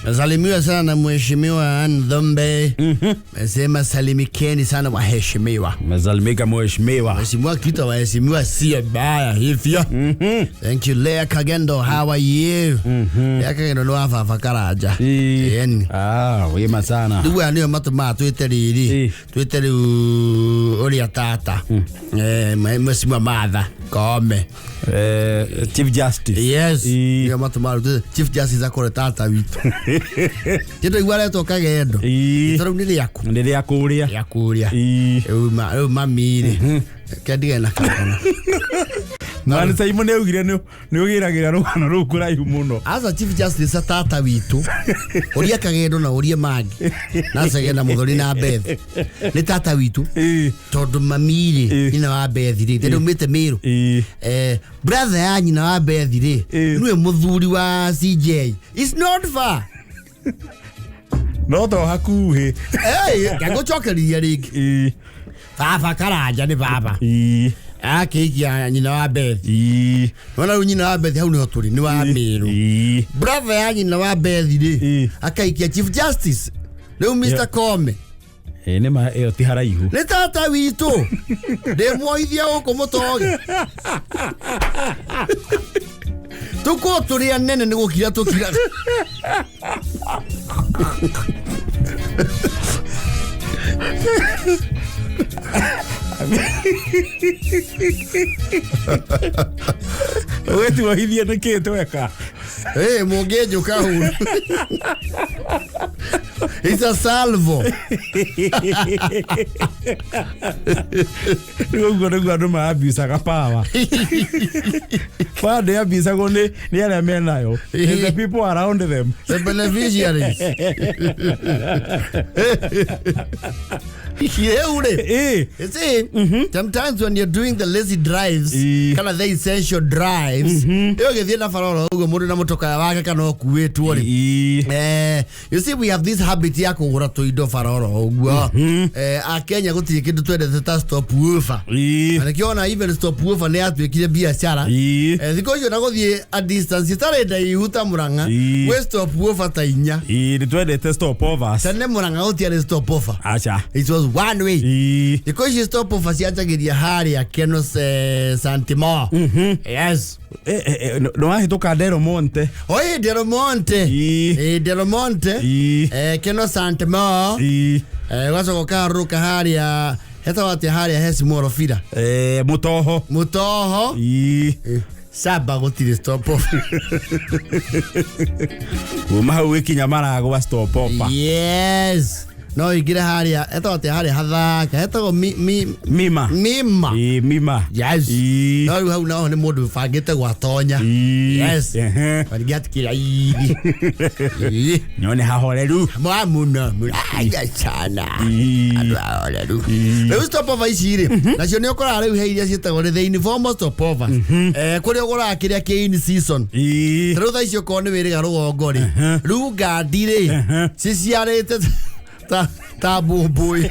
Nasalimiwa sana na mheshimiwa Ann Dhombe. Mesema salimikeni sana waheshimiwa. Mesalimika mheshimiwa. Mheshimiwa kita waheshimiwa sio baya hivyo. Thank you Lea Kagendo, how are you? Lea Kagendo nĩ wa baba Karanja. Ĩni. Ah, wema sana. Rĩu aya nĩo matũmaga twĩte rĩrĩ twĩte rĩu ũrĩa tata mheshimiwa Martha Koome. Chief Justice. Yes. Nĩo matũmaga rĩu Chief Justice akore tata witũ. Kĩndũ aretwo Kagendo. Rĩu nĩ rĩaku. Nĩ rĩa kũrĩa. Rĩa kũrĩa. Rĩu mami rĩ kendige na kakana. Na nĩ Simon nĩ augire nĩ ũgĩragĩra rũgano rũu kũraihu mũno. Aca Chief Justice tata witũ ũria Kagendo na ũrie Mangi na Chege na Mũthoni na Beth nĩ tata witũ tondũ mami rĩ nyina wa Beth rĩ nĩ umĩte Mĩrũ. Brother ya nyina wa Beth rĩ nĩwe mũthuri wa CJ. It's not far. No to hakuhĩ. Ngũcokeria rĩngĩ. Baba Karanja nĩ baba. Akĩikia nyina wa Beth. Wona rĩu nyina wa Beth hau nĩho tũrĩ nĩ wa Mĩrũ. Brother ya nyina wa Beth rĩ akaikia Chief Justice. Rĩu Mr. Koome. Nĩ ma ĩyo ti haraihu. Nĩ tata witũ. Ndĩmuoithia gũkũ mũtoge. Tũkorwo tũrĩ anene nĩ gũkira tũkira. Ũgĩtuohithie nĩ kĩ tweka? Mũngĩnjũka huru. It's a salvo. Rĩu ũguo nĩguo andũ ma-abusaga power. Power ndĩabusagwo nĩ arĩa menayo. It's the people around them. The beneficiaries. Rĩu rĩ, you see, sometimes when you're doing the lazy drives, kana the essential drives, ĩyo gĩthiĩ na bara oro ũguo mũndũ na mũtokaya wake kana ũkuĩtwo rĩ. You see, we have this habit ya kũgũra tũindo bara oro ũguo. Akenya gũtirĩ kĩndũ twendete ta stop over. Na nĩkĩo ona even stop over nĩ yatuĩkire biacara. Thikũ icio na gũthiĩ a distance ĩtarĩ ndaihu ta Murang'a, gwĩ stop over ta inya. Nĩ twendete stop overs. Tene Murang'a gũtiarĩ stop over. Aca. It was one way. Thikũ ici stop over cianjagĩria harĩa Keno Santimo. Yes. Nĩ wahĩtũka Del Monte. Oi, Del Monte. Del Monte. Keno Santimo. Ũgacoka ũkaharũrũka harĩa hetagwo atĩa harĩa he Simorofira. Mũtoho. Mũtoho. Saba gũtirĩ stop over. Kuma hau gĩkinya Maragwa stop over. Yes. No ingire harĩa hetagwo atĩa harĩa hathaka hetagwo Mima. Mima. Mima. Yes. No rĩu hau naho nĩ mũndũ ũbangĩte gwatonya. Yes. Warigatikira ithi. Nyone hahoreru. Mwa mũno mũno. Aya sana. Andũ ahoreru. Rĩu stop over ici rĩ, nacio nĩ ũkoraga rĩu he iria ciĩtagwo nĩ the informal stop overs. Kũrĩa ũgũraga kĩrĩa kĩ in season. Rĩu thaa ici okorwo nĩ wĩrĩga rũgongo rĩ, rĩu ngandi rĩ, ciciarĩte ta mbũmbũĩ.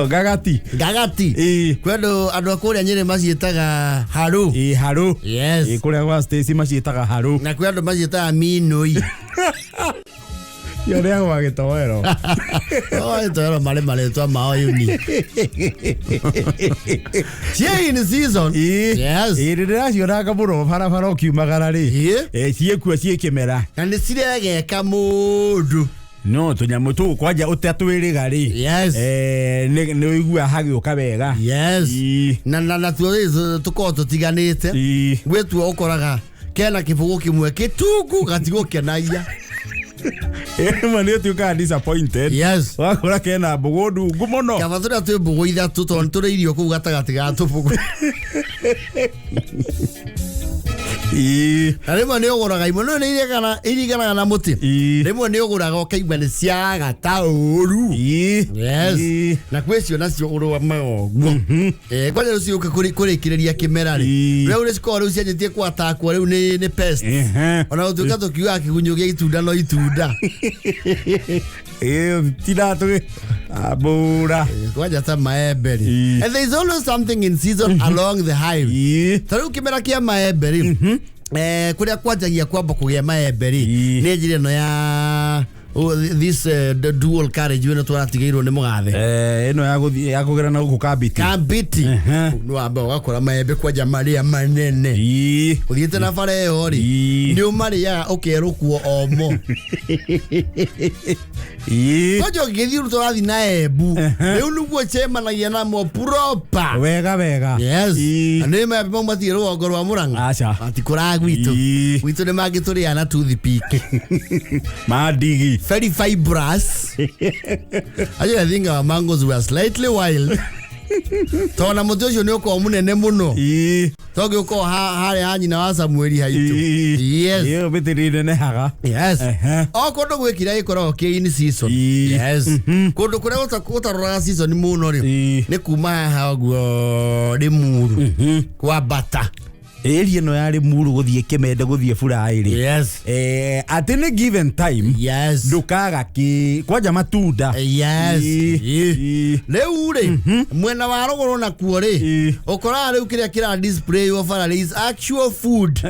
Gagati. Gagati. Kwĩ andũ a kũrĩa Nyĩrĩ maciĩtaga haru. Haru. Yes. Kũrĩa gwa Stacy maciĩtaga haru. Na kwĩ andũ maciĩtaga minũi. Yo nĩ agwa gĩtoero. Gĩtoero marĩ marĩtwa mao unique. Ciĩ in season. Yes. Ndĩracionanga mũno barabara ũkiumagara rĩ. Ciĩkuo ciĩ kĩmera. Na nĩ ciregeka mũndũ. No tũnyamũ tũu kwanja ũtatwĩrĩga rĩ. Yes. Nĩ ũiguaga hagĩũka wega. Yes. Na natuo rĩ tũkoragwo tũtiganĩte. Gwĩtuo ũkoraga kena kĩbũgũ kĩmwe kĩtungu gatigũkenagia. Ĩmwe nĩ ũtuĩkaga disappointed. Yes. Wakora kena mbũgũ ndungu mũno. Kaba tũrĩa twĩ mbũgũ ithatũ tondũ nĩ tũrĩ irio kũu gatagatĩ ga tũbũgũ. Na rĩmwe nĩ ũgũraga imwe no nĩ iringanaga na mũtĩ. Rĩmwe nĩ ũgũraga ũkaigua nĩ ciaga ta ũru. Yes. Na kwĩ cio nacio ũrũgamaga ũguo. Kwanja rĩu ciũka kũrĩkĩrĩria kĩmera rĩ. Rĩu nĩ cikoragwo rĩu cianjĩtie kwatakwo rĩu nĩ pest. Ona gũtuĩka tũkiugaga kĩgunyũ gĩa itunda no itunda. Tinda tũgĩ ambũra. Kwanja ta maembe rĩ. And there is always something in season along the highway. Ta rĩu kĩmera kĩa maembe rĩ. Kuria kwanjagia kwamba kũgĩa maembe rĩ, nĩ njĩra ĩno ya, oh, this the dual carriage ĩno twaratigĩirwo nĩ mũgathe. Ĩno ya gũthiĩ ya kũgera na gũkũ Kambiti. Kambiti. Nĩ wamba ũgakora maembe kwanja marĩa manene. Ũthiĩte na bara ĩyo rĩ, nĩ ũmarĩaga ũkerũkwo omo. Kwanja ũngĩthiĩ rĩu tũrathiĩ na Embu, rĩu nĩguo cemanagia namo proper. Wega wega. Yes. Na nĩ maembe mau matirĩ rũgongo rwa Mũrang'a. Aca. Matikũraga gwitũ. Gwitũ nĩ mangĩ tũrĩaga na toothpick. Mandigi. Very fibrous. Actually, I think our mangoes were slightly wild. Tondũ na mũtĩ ũcio nĩ ũkoragwo mũnene mũno. Tondũ ũkoragwo harĩa ha nyina wa Samueli haitũ. Yes. Ĩyo mĩtĩ nĩ ĩnenehaga. Yes. O kũndũ gwĩ kĩrĩa gĩkoragwo kĩ in season. Yes. Kũndũ kũrĩa gũtaroraga season mũno rĩ, nĩ kuma haha ũguo Limuru kwambata. Area ĩno ya Limuru gũthiĩ Kĩmende gũthiĩ Buraĩ rĩ. Yes. At any given time. Yes. Ndũkaga kĩ kwanja matunda. Yes. Rĩu rĩ, mwena wa rũgũrũ nakuo rĩ, ũkoraga rĩu kĩrĩa kĩra display yo bara is actual food.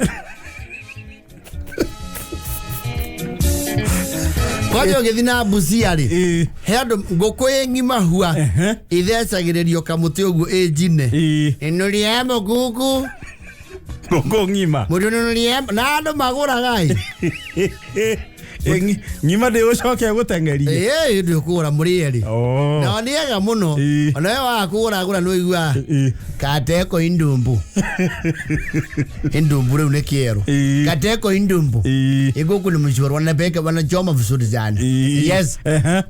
Kwanja ũgĩthiĩ na Busia rĩ, he andũ ngũkũ ĩ ng'ima hua ithecagĩrĩrio kamũtĩ ũguo ĩ njine. Ĩno rĩa mũkuku. Ngũkũ ng'ima. Mũndũ nĩ rĩa na andũ magũraga ĩ. Ng'ima ndĩgũcoke gũteng'erie. Ĩ, ndĩkũgũra mũrĩe rĩ. Nao nĩ ega mũno. Ona we waga kũgũra gũra nĩ ũiguaga. Kateko indumbu. Indumbu rĩu nĩ kĩero. Kateko indumbu. Ĩgũkũ nĩ mshoro wanapeka wanachoma vizuri sana. Yes.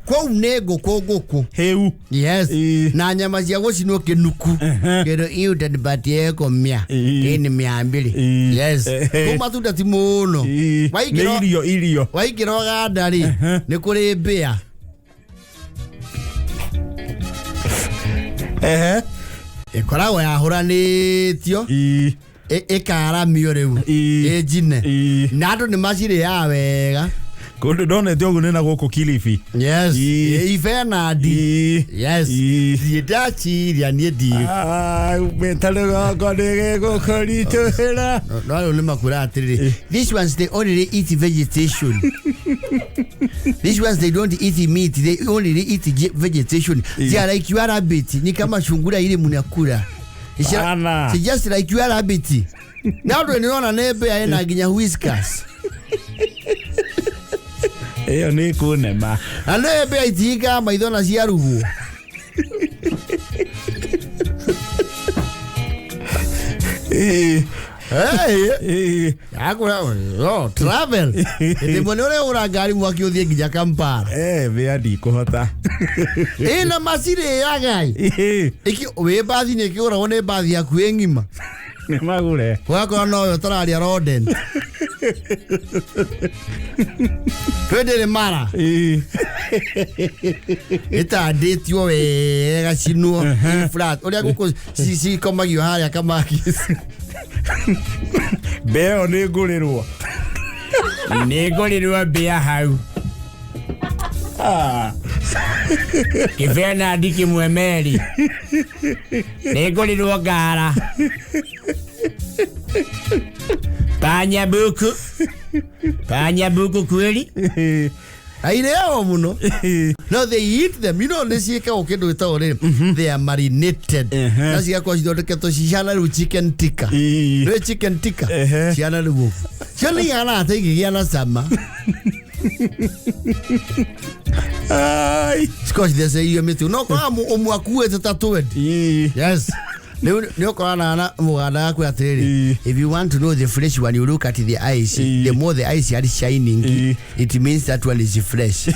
Kũu nĩ ngũkũ ngũkũ. Hĩu. Yes. Na nyama cia gũcinwo kĩnuku. Kĩndũ hii utanipatie eko mia. Hii ni 200. Yes. Kũu matunda ti mũno. Nĩ irio irio. Waingĩra Ũganda rĩ, nĩ kũrĩ mbĩa. Ĩkoragwo yahũranĩtio. Ĩkaramio rĩu. Ĩ njine. Na andũ nĩ macirĩaga wega. Kũndũ ndonete ũguo nĩ na gũkũ Kilifi. Yes. Ifenandi. Yes. Thiĩ ndaciria niĩ ndiĩ. Umĩte rũgongo nĩ gĩgũkũritũhĩra. No rĩu nĩ makwĩra atĩrĩrĩ, these ones they only eat vegetation. These ones they don't eat meat, they only eat vegetation. They are like your rabbit, ni kama sungura ile mnakula. It's just like your rabbit. Na andũ nĩrona nĩ mbĩa ĩna nginya whiskers. Ĩyo nĩ kũnema. Na nĩ mbĩa itihingaga maitho na ciarugwo. Hey. Akura, oh, travel. Ĩndĩ mwene ũrĩa ũgũra ngari mwaki ũthiĩ nginya Kampala. Mbĩa ndikũhota. Ĩ, na macirĩaga ĩ. Iki, wĩ mbathi nĩ ĩkĩgũragwo nĩ mbathi yaku ĩ ng'ima. Nĩ magũre. Ũgakora nowe ũtararia rodent. Twendere mara. Ĩtandĩtio wega cinwo flat. Ũrĩa ngũkũ cikomagio harĩa kamaki. Mbĩa ĩyo nĩ ngũrĩrwo. Nĩ ngũrĩrwo mbĩa hau. Kĩbenandi kĩmwe meri. Nĩ ngũrĩrwo ngara. Panya buku. Panya buku kweli. Aireo muno. No, they eat them. You know, nĩ ciĩkagwo kĩndũ gĩtagwo rĩrĩ. They are marinated. Na cigakorwo cithondeketwo cihana rĩu chicken tikka. Nĩ chicken tikka. Cihana rĩu ũguo. Cio nĩ ihanaga ta ingĩgĩa na cama. Ai. Cikorwo citheceirio mĩtĩ. No ũkoraga ũmwe akuĩte ta 20. Yes. Nĩ ũkorana na mũganda gakwĩra atĩrĩrĩ, if you want to know the fresh one, you look at the eyes. The more the eyes are shining, it means that one is fresh.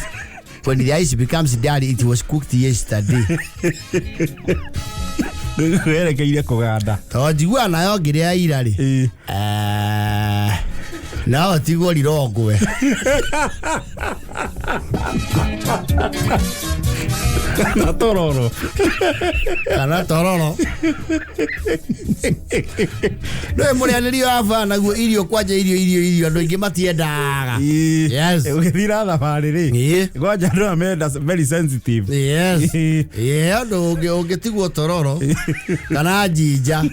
When the ice becomes dull, it was cooked yesterday. Werekeire kũganda. Tondũ njiguaga nayo ngĩrĩa ira rĩ. No tigwo rirongwe. Kana tororo. Kana tororo. No mũrĩanĩrio wa bana naguo irio kwanja irio irio irio andũ aingĩ matiendaga. Yes. Ũgĩthira thabarĩ rĩ. Kwanja andũ aya menda very sensitive. Yes. Andũ ũngĩtigwo tororo kana jinja.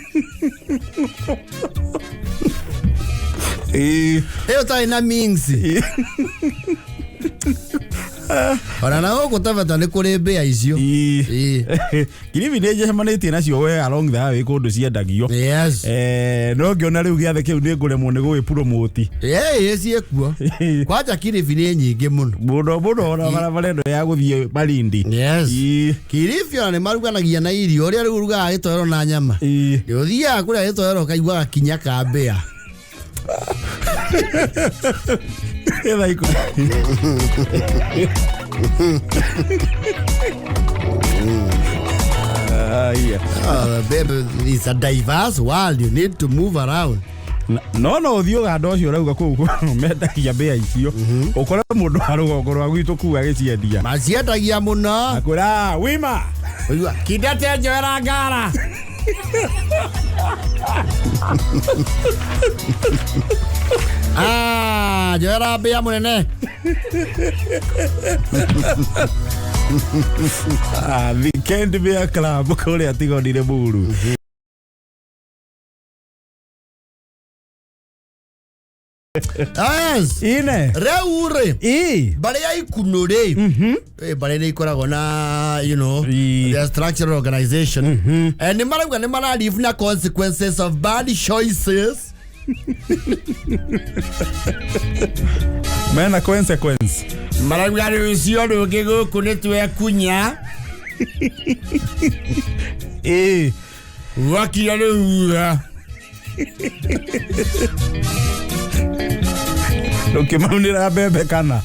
Ĩyo ũtarĩ na means. Ona na gũkũ Taveta nĩ kũrĩ mbĩa icio. Kiribi nĩ njemanĩtie nacio we along the highway kũndũ ciendagio. Yes. No ngĩona rĩu gĩathĩ kĩu nĩ ngũremwo nĩ gũgĩpromote. Ĩĩ, ciĩkuo. Kwanja Kilifi nĩ nyingĩ mũno. Mũno mũno, ona barabara ĩno ya gũthiĩ Malindi. Yes. Kilifi ona nĩ maruganagia na irio ũrĩa rĩu ũrugaga gĩtoero na nyama. Nĩ ũthiaga kũrĩa gĩtoero ũkaigua gakinya ka mbĩa. Thaa 10. Aya. Oh, baby, it's a diverse world. You need to move around. No ũthiĩ ũganda ũcio ũrauga kũu mendagia mbĩa icio, ũkore mũndũ wa rũgongo rwa gwitũ kũu agĩciendia. Maciendagia mũno. Akwĩra wima. Ũigua, Kindete njoera ngara. Ah, njoera mbĩa mũnene. Ah, Weekend Beer Club kũrĩa Tigoni Limuru. Yes. Ine. Rĩu rĩ, mbarĩ ya Ikuno rĩ, mbarĩ nĩ ikoragwo na their structural organization. Nĩ marauga nĩ mara live na consequences of bad choices. Mena consequence. Marauga rũciũ rũngĩ gũkũ nĩ twekunya. Wakinya rĩu. Ndũkĩmaunĩra mbembe kana.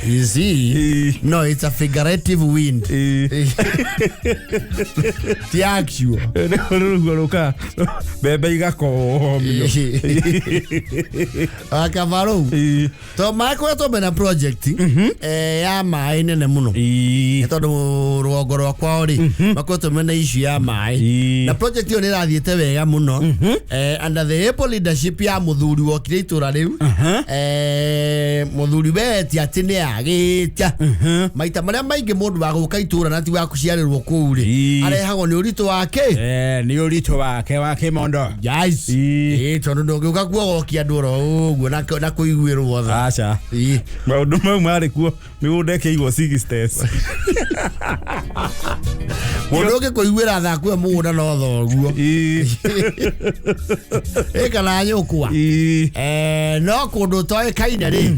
You see? No, it's a figurative wind. Ti actual. Nĩ rũhuho rũka mbembe igakomio. Akabarũ. To makoretwo mena project ya maĩ nene mũno. Nĩ tondũ rũgongo rwa kwao rĩ, makoretwo mena issue ya maĩ. Na project ĩyo nĩ ĩrathiĩte wega mũno. Under the able leadership ya mũthuri wokire itũra rĩu. Mũthuri we ti atĩ nĩ agĩtia. Maita marĩa maingĩ mũndũ wa gũka itũra na ti wa kũciarĩrwo kũu rĩ, arehagwo nĩ ũritũ wake. Nĩ ũritũ wake wa kĩmondo. Yes. Tondũ ndũngĩũka kuogokia andũ oro ũguo na kũiguĩrwo tha. Aca. Maũndũ mau marĩ kuo mĩgũnda ĩkĩigwo sixties. Mũndũ ũngĩkũiguĩra tha kue mũgũnda no thoguo. Kana nyũkwa. No kũndũ ũtoĩkaine rĩ,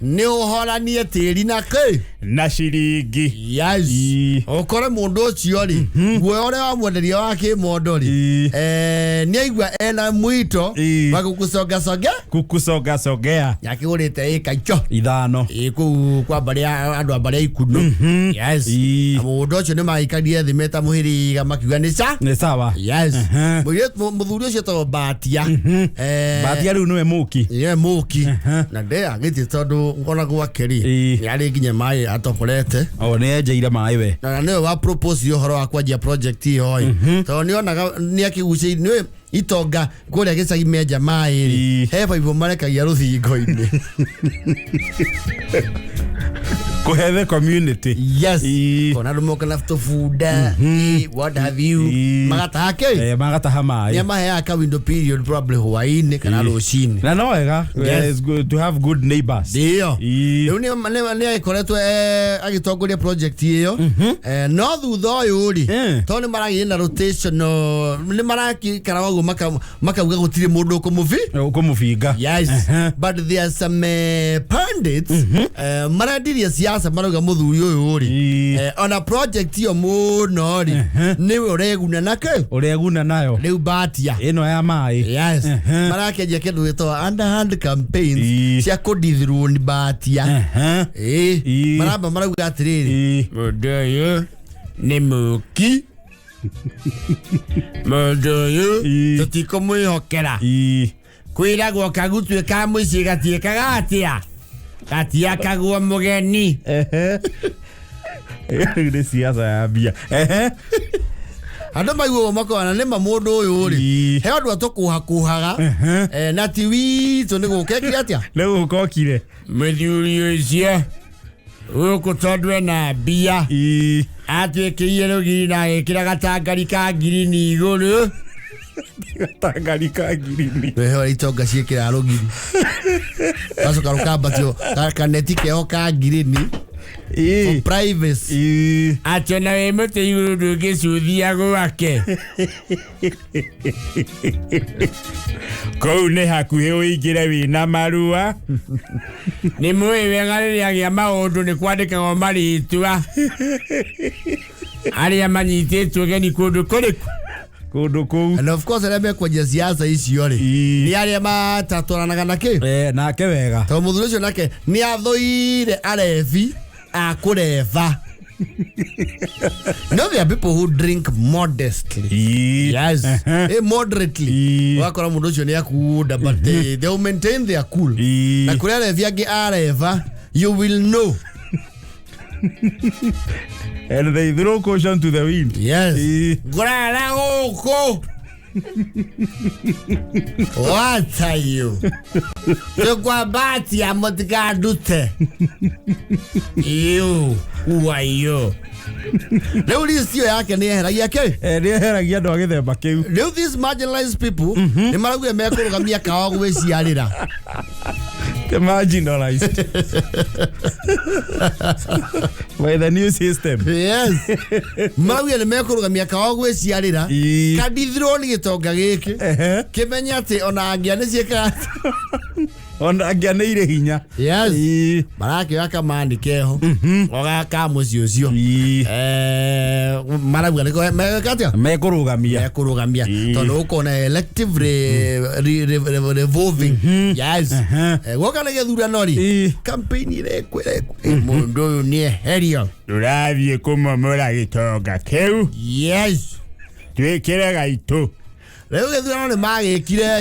nĩ ũhoranie tĩri na kĩ? Na ciringi. Yes. Ũkore mũndũ ũcio rĩ, guoya ũrĩa wamwenderia wa kĩmondo rĩ, nĩ aigua ena mwito wa gũkũcongaconga. Kukusongasongea. Nĩakĩgũrĩte ĩka icio 5. Kũu kwa mbarĩ ya andũ a mbarĩ ya Ikuno. Yes. Na mũgũnda ũcio nĩ maikarire thĩ meta mũhĩrĩga makiuga nĩ ca? Nĩ sawa. Yes. Mũthuri ũcio etagwo Mbatia. Mbatia rĩu nĩwe mũki. Nĩwe mũki. Na ndeyagĩtie tondũ ona gwake rĩ, nĩ arĩ nginya maĩ atoborete. O nĩ enjeire maĩ we. Na nĩwe wa propose ũhoro wa kwanjia project ĩyo ĩ. Tondũ nĩ onaga nĩ akĩgucĩirie, nĩwe itonga kũrĩa gĩcagi menja maĩ rĩ, he baibũ marekagia rũthingo-inĩ. Kũhe the community. Yes. Kona andũ moka na tũbunda, what have you. Magataha kĩ? Magataha maĩ. Nĩ amaheaga ka window period probably hwaĩ-inĩ kana rũcinĩ. Na no wega. Yes. It's good to have good neighbors. Ndio. Rĩu nĩ agĩkoretwo agĩtongoria project ĩyo. No thutha ũyũ rĩ, tondũ nĩ maragĩire na rotation, nĩ marakĩikara ũguo makauga gũtirĩ mũndũ ũkũmũbinga. Yes. But there are some pundits, marendirie siasa marauga mũthuri ũyũ rĩ, ona project ĩyo mũno rĩ, nĩwe ũreguna na kĩ? Ũreguna nayo. Rĩu Mbatia. Ĩno ya maĩ. Yes. Marakĩanjia kĩndũ gĩtagwo underhand campaigns cia kũdethrone Mbatia. Maramba marauga atĩrĩrĩ, mũndũ ũyũ nĩ mũki. Mũndũ ũyũ tũtikũmwĩhokera. Kwĩragwo kagutuĩ ka mũciĩ gatiĩkaga atĩa? Gatiakagwo mũgeni. Rĩu nĩ siasa ya mbia. Andũ maiguo makona nĩma mũndũ ũyũ rĩ, he andũ atũkũhakũhaga, na ti witũ nĩ gũka ekire atĩa? Nĩ gũka okire. Mũthuri ũcio gũkũ tondũ ena mbia, atuĩkĩire rũgiri na agĩkĩra gatangari ka ngirini igũrũ. Gatangari ka ngirini. Rehe itonga ciĩkĩra rũgiri. Gacoka rũkambatio kaneti keho ka ngirini. For privacy. Atĩ ona wĩ mũtĩ igũrũ ndũngĩcuthia gwake. Kũu nĩ hakuhĩ ũingĩre wĩna marua. Nĩ mũĩ wega rĩrĩa agĩa maũndũ nĩ kwandĩkagwo marĩtwa. Arĩa manyitĩtwo ũgeni kũndũ kũrĩkũ? Kũndũ kũu. And of course arĩa mekwenjia siasa icio rĩ nĩ arĩa matatwaranaga na kĩ Nake wega. Tondũ mũthuri ũcio nake nĩ athũire arebi a kũreba. No, there are people who drink modestly. Yes. Moderately. Wakora mũndũ ũcio nĩ akunda but they will maintain their cool. Na kũrĩ arebi angĩ areba you will know. And they throw caution to the wind. Yes. Ngũrara gũkũ. What are you? Tũkwambatia mũtikandute. You, who are you? Rĩu list ĩyo yake nĩ eheragia kĩ? Nĩ eheragia andũ a gĩthemba kĩu. Rĩu these marginalized people nĩ maraugire mekũrũgamia kawa gwĩciarĩra. The marginalized. By the new system. Yes. Maraugire nĩ mekũrũgamia kawa gwĩciarĩra. Kandithirwo nĩ gĩtonga gĩkĩ. Kĩmenye atĩ ona angĩa nĩ ciĩkaga. Ona angĩa nĩ irĩ hinya. Yes. Marakĩoya kamani keho. Ogaka mũciĩ ũcio. Marauga nĩko meka atĩa? Mekũrũgamia. Mekũrũgamia. Tondũ ũkona elective revolving. Yes. Gwoka nĩ gĩthurano rĩ. Campaign irekwo irekwo. Mũndũ ũyũ nĩ eherio. Tũrathiĩ kũmomora gĩtonga kĩu. Yes. Twĩkĩre gaitũ. Rĩu gĩthurano nĩ magĩkire.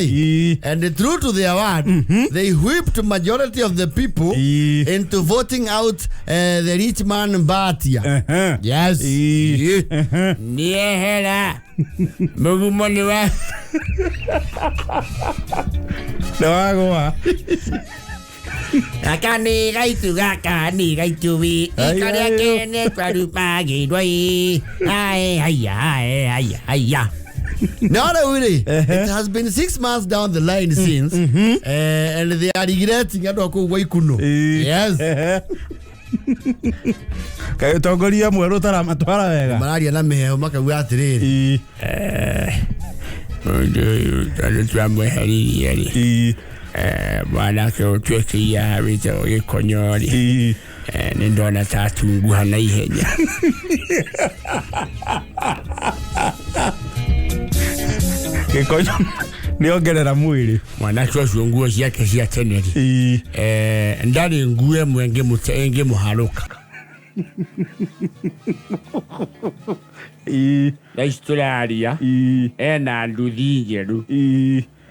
And true to their word, they whipped majority of the people into voting out the rich man Mbatia. Yes. Nĩehera. Mũgumo nĩ wa Nĩ wagũa. Gaka nĩ gaitu, gaka nĩ gaitu wi. Ikarĩa kene twarumagĩrwo ĩ. Ae, haya, ae, haya, haya. No, really. It has been 6 months down the line since, and they are regretting andũ a kũu gwa Ikuno. Yes. Kaĩ ũtongoria mwerũ ũtaramatwara wega. Mararia na mĩheho makauga atĩrĩrĩ. Mũndũ ũyũ tondũ twamweheririe rĩ. Mwanake ũtuĩkĩire wĩtagwo Gĩkonyo rĩ. Nĩ ndona ta atunguha na ihenya. Gĩkonyo nĩ ongerera mwĩrĩ. Mwanake ũcio nguo ciake cia tene rĩ. Ndarĩ nguo ĩmwe ĩngĩmũharũka. Thaa ici tũraria ena nduthi njerũ.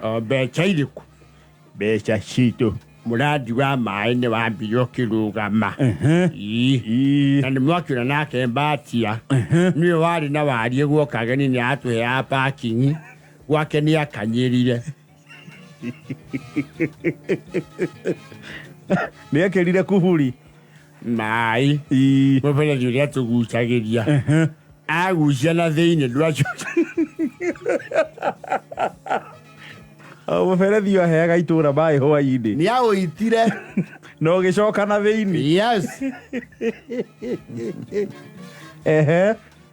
O mbeca irĩkũ? Mbeca citũ. Mũrandi wa maĩ nĩ wambire ũkĩrũgama. Na nĩ mwakĩona nake Mbatia. Nĩwe warĩ na wariĩ guoka ageni nĩ atũheaga parking. Gwake nĩ akanyĩrire. Nĩ ekĩrire kuburi. Maĩ. Mũberethi ũrĩa tũgucagĩria. Agucia na thĩinĩ ndwacoka. Mũberethi ũyũ aheaga itũra maĩ hwaĩ-inĩ. Nĩ aũitire. Na ũgĩcoka na thĩinĩ. Yes.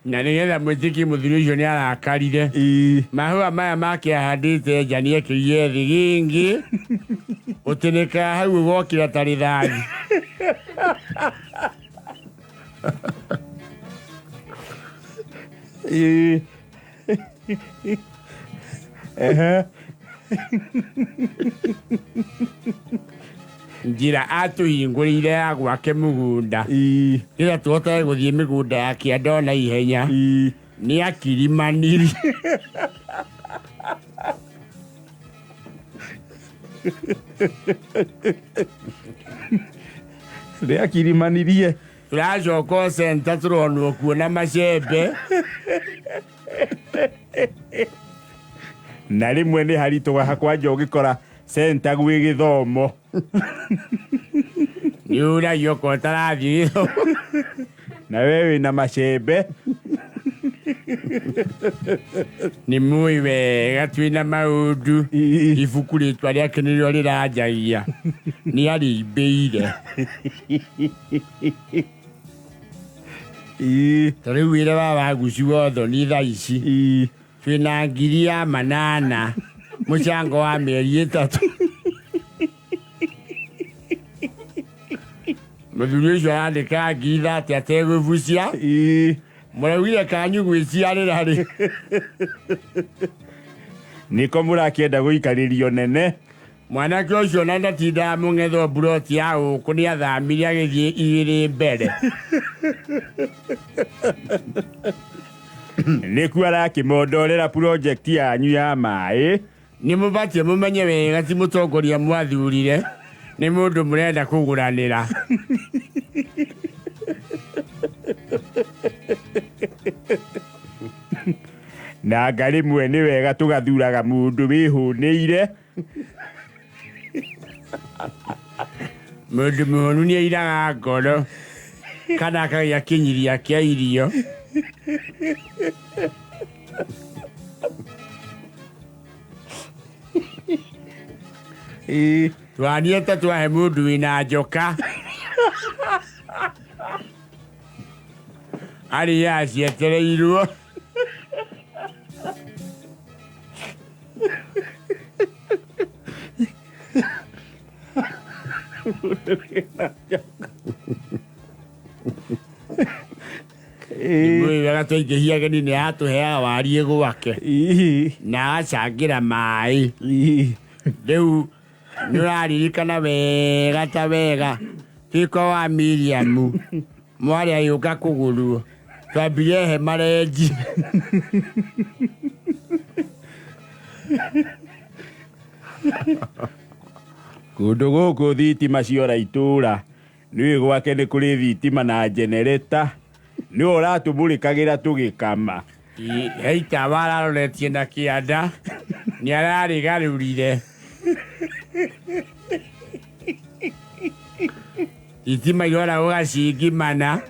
Na nĩgetha mwĩtĩkie mũthuri ũcio nĩ arakarire. Mahũa maya make ahandĩte nja nĩ ekĩrire thĩ gĩngĩ. Ũtĩnĩkaga hau ũgokĩra ta rĩthathi. Njĩra atũhingũrĩire ya gwake mũgũnda. Nĩgetha tũhotage gũthiĩ mĩgũnda ya kĩanda na ihenya. Nĩ akirimanirie. Nĩ akirimanirie. Tũracoka o centa tũronwo kuo na macembe. Na rĩmwe nĩ haritũhaga kwanja ũgĩkora centa gwĩ gĩthomo. Nĩ ũragio okorwo ũtarathiĩ gĩthomo. Na we wĩna macembe. Nĩ mũĩ wega twĩna maũndũ. Ibuku rĩtwa rĩake nĩrĩo rĩranjagia. Nĩ arĩimbĩire. Ta rĩu wĩra wa waguci wotho ni thaa ici. Twĩna 8,000 mũcango wa mĩeri 3. Mũthuri ũcio arandĩka 30,000 ategũbucia. Mũraugire kanyu gwĩciarĩra rĩ. Nĩko mũrakĩenda gũikarĩrio nene. Mwanake ũcio na ndatindaga mũng'etho mburoti ya gũkũ nĩ athamire agĩthiĩ 2 mbere. Nĩkuo arakĩmondorera project yanyu ya maĩ. Nĩ mũbatiĩ mũmenye wega ti mũtongoria mwathurire, nĩ mũndũ mũrenda kũgũranĩra. Na nga rĩmwe nĩ wega tũgathuraga mũndũ wĩhũnĩire. Mũndũ mũhũnu nĩ airaga ngoro kana akagĩa kĩnyiria kĩa irio. Twanie ta twahe mũndũ wĩna njoka. Arĩaga cietereirwo. Mũĩ wega twaingĩhia ageni nĩ atũheaga wariĩ gwake. Na agacangĩra maĩ. Rĩu nĩ ũraririkana wega ta wega twĩ kwa wa Miriam mwarĩ agĩũka kũgũrwo twambire hema renji. Kũndũ gũkũ thitima ciora itũra nĩũĩ gwake nĩ kũrĩ thitima na generator nĩwe ũratũmũrĩkagĩra tũgĩkama. He itawa araroretie na kĩanda nĩ ararĩgarũrire. Thitima irora gũgacingimana.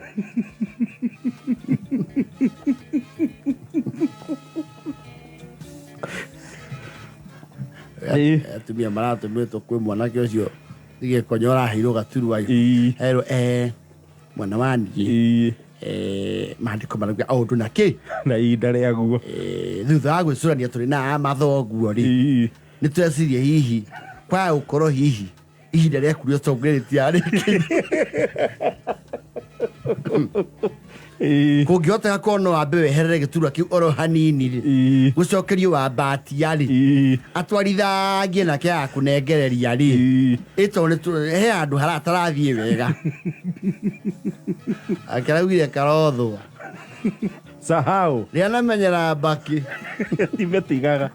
Atumia maratũmĩtwo kwĩ mwanake ũcio gĩkonyo ũraheirwo gaturwa. Herwo mwana wa niĩ. Maandĩko marauga o ũndũ na kĩ? Na ihinda rĩaguo. Thutha wa gwĩcũrania tũrĩ na mathoguo rĩ, nĩ twecirie hihi kwaga gũkorwo hihi ihinda rĩaku rĩa ũtongoria rĩtiarĩkĩire. Kũngĩhoteka korwo no wambe weherere gĩturwa kĩu oro hanini rĩ, gũcokerio wambatia rĩ, atwarithagie nake agakũnengereria rĩ, ĩ tondũ he handũ haratarathiĩ wega. Akĩraugire karothwa. Sahau. Rĩanamenyera mbakĩ. Timetigaga.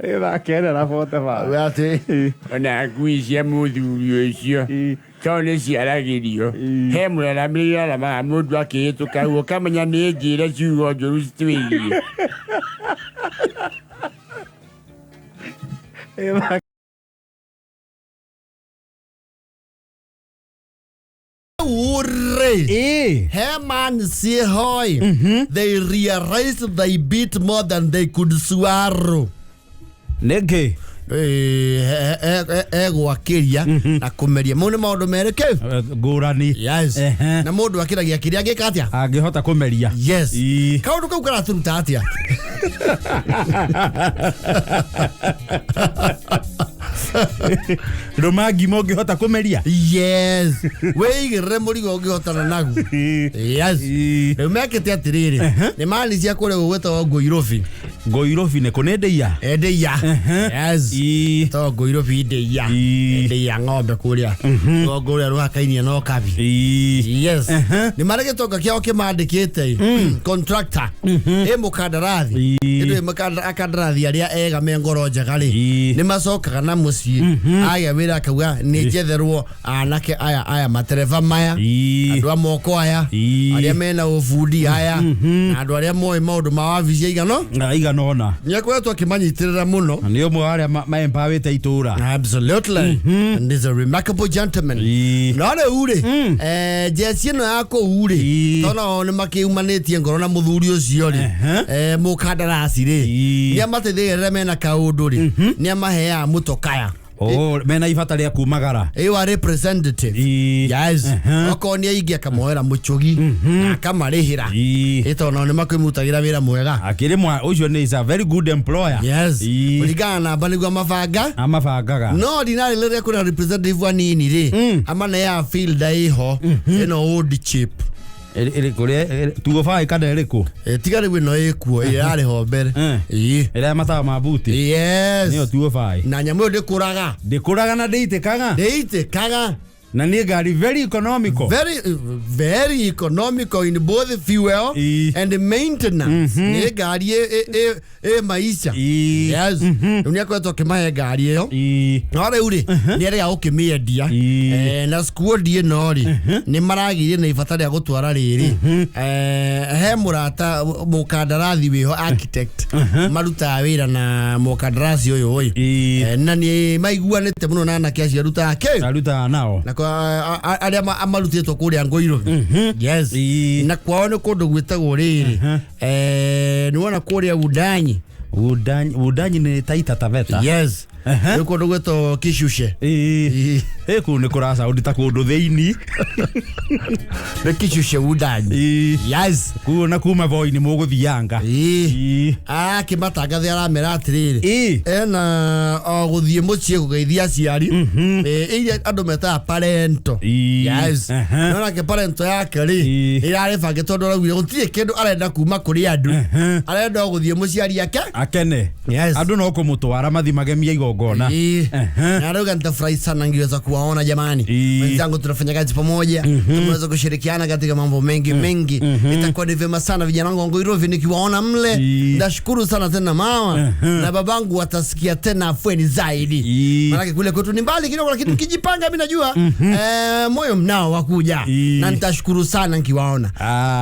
Ĩtha na bote ba. Atĩ. Ona ngui cia mũthuri ũcio tondũ nĩ ciaragĩrio. He mũraramĩrĩre aramaga mũndũ akĩhĩtũka hau ũkamenya nĩ njĩre ciugo njũru citwĩgiĩ. Ure. Herman Sihoi. They realized they bit more than they could swallow. Nĩkĩ? Egwakĩria na kũmeria. Mau nĩ maũndũ merĩ kĩ? Ngũrani. Yes. Na mũndũ akĩragia kĩrĩa angĩka atĩa? Angĩhota kũmeria. Yes. Kaũndũ kau karatũruta atĩa? Rũma ngima ũngĩhota kũmeria? Yes. Wĩigĩrĩre mũrigo ũngĩhotana naguo. Yes. Rĩu mekĩte atĩrĩrĩ, nĩ mani cia kũrĩa gũgwĩtagwo Ngũirobi. Ngũirobi nĩ kũ? Nĩ ndĩia? Ndĩia. Yes. Ĩtagwo Ngũirobi ndĩia. Ndĩia ng'ombe kũrĩa. Rũgongo rũrĩa rũhakainie na Ũkabi. Yes. Nĩ marĩ gĩtonga kĩao kĩmandĩkĩte contractor. Ĩ mũkandarathi. Ĩndũ akandarathi arĩa ega me ngoro njega rĩ, nĩ macokaga na mũciĩ. Agĩa wĩra akauga nĩ njetherwo anake aya aya matereba maya, andũ a moko aya, arĩa mena ũbundi aya, na andũ arĩa moĩ maũndũ ma wabici aigano? Aigana. Igana ũna. Nĩ akoretwo akĩmanyitĩrĩra mũno. Na nĩ ũmwe wa arĩa maempawĩte itũra. Absolutely. And he's a remarkable gentleman. No rĩu rĩ, jeci ĩno ya kũu rĩ, tondũ nao nĩ makĩumanĩtie ngoro na mũthuri ũcio rĩ, mũkandarasi rĩ, nĩ amateithagia rĩrĩa mena kaũndũ rĩ, nĩ amaheaga mũtokaya. Oh, mena ibata rĩa kumagara. Ĩwa representative. Yes. Okorwo nĩ aingĩ akamoera mũchũgi na akamarĩhĩra. Ĩ tondũ nao nĩ makĩmũrutagĩra wĩra mwega. Akĩrĩ mwa ũcio nĩ is a very good employer. Yes. Kũringana na namba nĩguo amabanga. Amabangaga. No ndinarĩ rĩrĩa kwĩna representative anini rĩ, amaneaga field ĩho ĩno old chip. Ĩrĩkũ 205 kana ĩrĩkũ? Tiga rĩu ĩno ĩkuo ĩrĩa yarĩ ho mbere. Ĩrĩa ya matawa ma buti. Yes. Nĩyo 205. Na nyamũ ĩyo ndĩkũraga. Ndĩkũraga na ndĩitĩkaga. Ndĩitĩkaga. Na nĩ ngari very economical. Very very economical in both fuel and maintenance. Nĩ ngari ĩ maisha. Yes. Rĩu nĩ akoretwo akĩmahe ngari ĩyo. No rĩu rĩ, nĩ arega gũkĩmĩendia. Na squad ĩno rĩ, nĩ maragĩire na ibata rĩa gũtwara rĩrĩ. He mũrata mũkandarathi wĩho architect marutaga wĩra na mũkandarasi ũyũ ĩ. Na nĩ maiguanĩte mũno na anake acio arutaga kĩ? Arutaga nao. Na arĩa amarutĩtwo kũrĩa Ngũirũ. Yes. Na kwao nĩ kũndũ gwĩtagwo rĩrĩ. Nĩ wona kũrĩa Wundanyi. Wundanyi nĩ Taita Taveta. Yes. Nĩ kũndũ gwĩtagwo Kishushe. Kũu nĩ kũracaũndi ta kũndũ thĩinĩ. Nĩ Kishushe Wundanyi. Yes. Kũu na kuma Voi nĩ mũgũthianga. Akĩmatangathia aramera atĩrĩrĩ, ena o gũthiĩ mũciĩ kũgeithia aciari, iria andũ metaga parento. Yes. No nake parento yake rĩ, ĩrarĩ bange tondũ araugire gũtirĩ kĩndũ arenda kuma kũrĩ andũ, arenda o gũthiĩ mũciari ake akene. Yes. Andũ no kũmũtwara mathi magemie igongona. Na arauga nitafurahi sana ngiweza kuwaona jamani. Wenzangu tunafanya kazi pamoja, tumeweza kushirikiana katika mambo mengi mengi. Itakuwa ni vyema sana vijana wangu wa Nairobi nikiwaona mle. Nashukuru sana tena mama na babangu watasikia tena afueni zaidi. Maana kule kwetu ni mbali kidogo, lakini tukijipanga mimi najua moyo mnao wakuja. Na nitashukuru sana nikiwaona.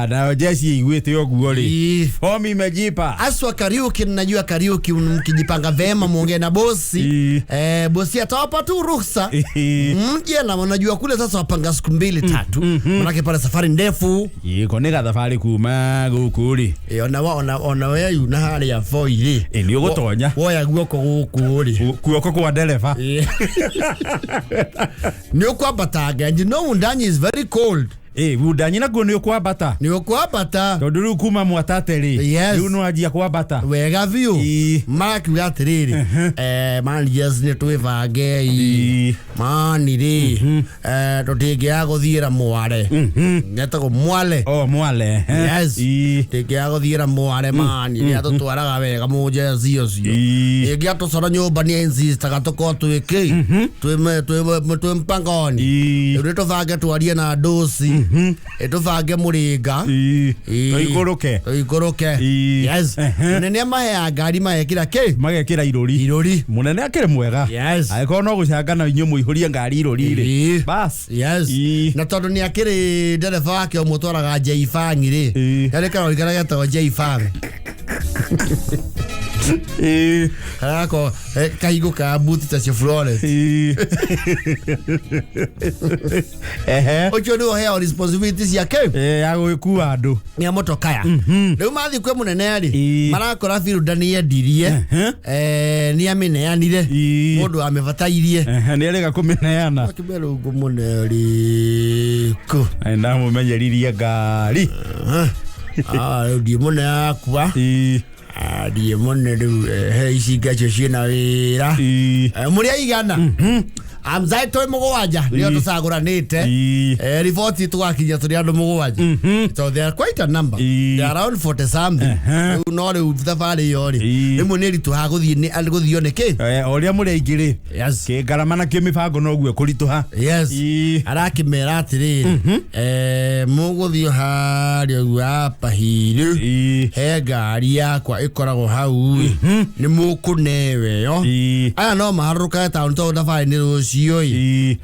Na jeshi igwete ũguo rĩ. Fomi imejipa. Aswa Kariuki, najua Kariuki mkijipanga vema muongee na bosi. Bosi atawapa tu ruhusa. Mje na unajua kule sasa wapanga siku 2 3. Maana pale safari ndefu. Iko nĩ gathabarĩ kuma gũkũ rĩ. Ona ona wewe una harĩa Voi rĩ. Nĩ ũgũtonya. Woya guoko gũkũ rĩ. Guoko kwa ndereba. Nĩ ũkwambata and you know Wundanyi is very cold. Wundanyi nakuo nĩ ũkwambata. Nĩ ũkwambata. Tondũ rĩu kuma Mwatate rĩ. Rĩu nĩ wanjia kwambata. Wega biũ. Marakiuga atĩrĩrĩ, mani yes nĩ twĩbangei. Mani rĩ, tũtingĩaga gũthiĩra Mwale. Getagwo Mwale. Oh, Mwale. Yes. Tũtingĩaga gũthiĩra Mwale mani. Nĩ atũtwaraga wega mũjeci ũcio. Ĩngĩ atũcora nyũmba nĩ insistaga tũkorwo twĩ kĩ? Twĩ mpangoni. Rĩu nĩ tũbange twarie na ndosi. Tũbange mũrĩnga. Tũikũrũke. Tũikũrũke. Yes. Mũnene amaheaga ngari magekĩra kĩ? Magekĩra irũri. Irũri. Mũnene akĩrĩ mwega. Yes. Angĩkorwo no gũcanga na inyuĩ mũihũrie ngari irũri rĩ. Bas. Yes. Na tondũ nĩ akĩrĩ ndereba wake ũmwe ũtwaraga J-Fang rĩ. Yarĩ karori karĩa getagwo J-Fang. Karako kahigo ka buti ta Chevrolet. Ũcio nĩwe ũheagwo responsibility ciake. Ya gũgĩkua andũ. Nĩ motokaya. Rĩu mathiĩ kwĩ mũnene rĩ, marakora Firuda nĩ endirie, nĩ amĩneanire, mũndũ amĩbatairie. Nĩ arega kũmĩneana. Akĩmera ũguo mũne rĩkũ. Ndamũmenyeririe ngari. Rĩu ndiĩ mũne akua. Ndiĩ mũne rĩu he ici ngacio ciĩna wĩra. Mũrĩ aigana? Amzai twĩ mũgwanja nĩo tũcagũranĩte. Riboti tũgakinya tũrĩ andũ mũgwanja. So they are quite a number. They are around 40 something. Rĩu no rĩu thabarĩ ĩyo rĩ, rĩmwe nĩ ĩritũhaga gũthiĩ gũthio nĩkĩ? O ũrĩa mũrĩ aingĩ rĩ, kĩngarama na kĩmĩbango noguo ĩkũritũha. Yes. Arakĩmera atĩrĩrĩ, mũgũthiĩ harĩa ũguo hapa hirĩ, he ngari yakwa ĩkoragwo hau ĩ, nĩ mũkũnewe ĩyo. Aya no maharũrũkage taũni tondũ thabarĩ nĩ rũciũ. ũcio ĩ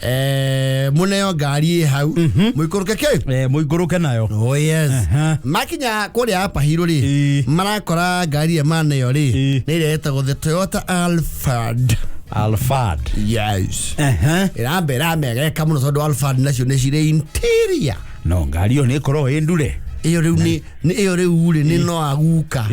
mũneo ngari ĩ hau mũikũrũke kĩ Mũikũrũke nayo. Oh yes. Makinya kũrĩa Upper Hill rĩ, marakora ngari ĩrĩa maneo rĩ nĩ ĩrĩa ĩtagwo the Toyota Alphard. Alphard. Yes. Ĩramba ĩramegeka mũno tondũ Alphard nacio nĩ cirĩ interior. No ngari ĩyo nĩ ĩkoragwo ĩ ndure. Ĩyo rĩu nĩ ĩyo rĩu rĩ nĩ no aguka.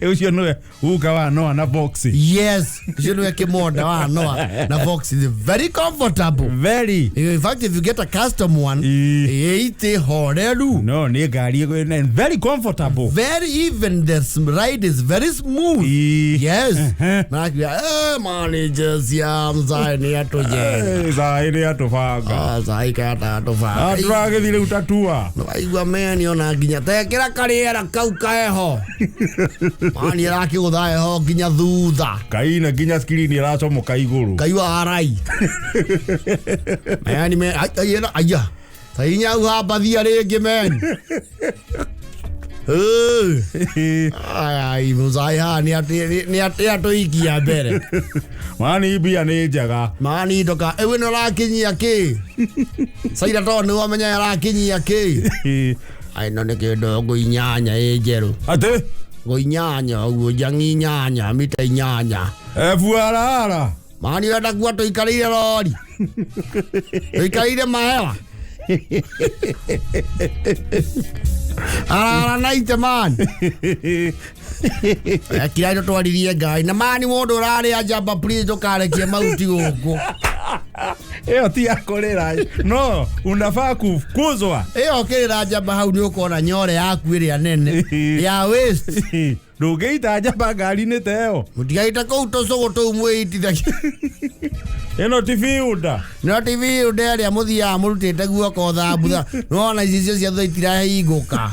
Ũcio nĩwe guka wa Noah na Fox. Yes, ũcio nĩwe kĩmonda wa Noah na Fox is very comfortable. Very. In fact, if you get a custom one, ĩite horeru. No, nĩ ngari very comfortable. Very even, the ride is very smooth. Yes. Marakiuga, managers ya mzae nĩ atũjenga. Zae nĩ atũbanga. Zae kata atũbanga. Tũragĩthiĩ rĩu tatua. Waigua meni ona nginya tekĩra karĩera kau kaheho. Mani arakĩgũtha heho nginya thutha. Kaina nginya screen ĩracomoka igũrũ. Kaigua arai. Meni me aya. Tainya uhambathia rĩngĩ meni. Ai muzai haha nĩ atũikia mbere. Mani mbia nĩ njega. Mani ndoka ĩwe nĩ ũrakinyia kĩ? Saira to nĩ wamenya arakinyia kĩ? Ai no nĩ kĩndũ ngũ inyanya ĩ njerũ. Atĩ? Ngũ inyanya ũguo njang'i inyanya mita inyanya. Ebuarara. Mani wenda kuwa tũikarĩire rori. Tũikarĩire mahewa. Arara naite man. Kira ndo twaririe ngai na mani mũndũ ũrarĩa njamba please ndũkarekie mahuti gũkũ. Ĩyo ti ya kũrĩra. No, unafaa kufukuzwa. Ĩyo ũkĩrĩra njamba hau nĩ ũkona nyore yaku ĩrĩa nene ya waste. Ndũngĩita njamba ngari-inĩ ta ĩyo. Mũtigaite kũu tũcũgũ tũu mwĩitithagia. Ĩno ti fiunda. No ti fiunda ĩrĩa mũthiaga mũrutĩte guoko thambutha. Nĩwona icicio cia thutha itirahingũka.